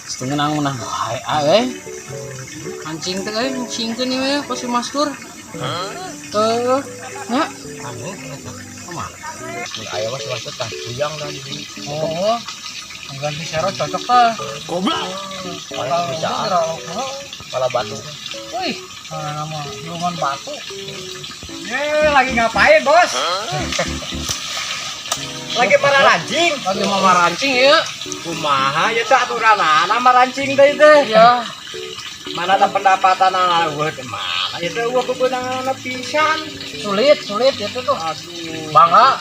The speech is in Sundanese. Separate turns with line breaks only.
Setengah menang wae ah euy. Mancing teh euy, mancingkeun ieu we ka si Mastur. Heuh. Nya,
Aneh eta.
kumaha?
Mun aya mah si Mastur tah kuyang dah di sini.
Oh, ganti sero cocok tah.
Goblok.
Kalau
Bisa. Kepala batu.
Wih, mana nama luman batu.
Eh, lagi ngapain, Bos? Lagi para rancing.
Lagi mau marancing ya.
Kumaha ya teh aturanana marancing teh teh.
Ya,
Mana ada pendapatan euweuh teh mana ya teh euweuh bebenangan pisan.
Sulit, sulit itu tuh.
Aduh.
Bangga.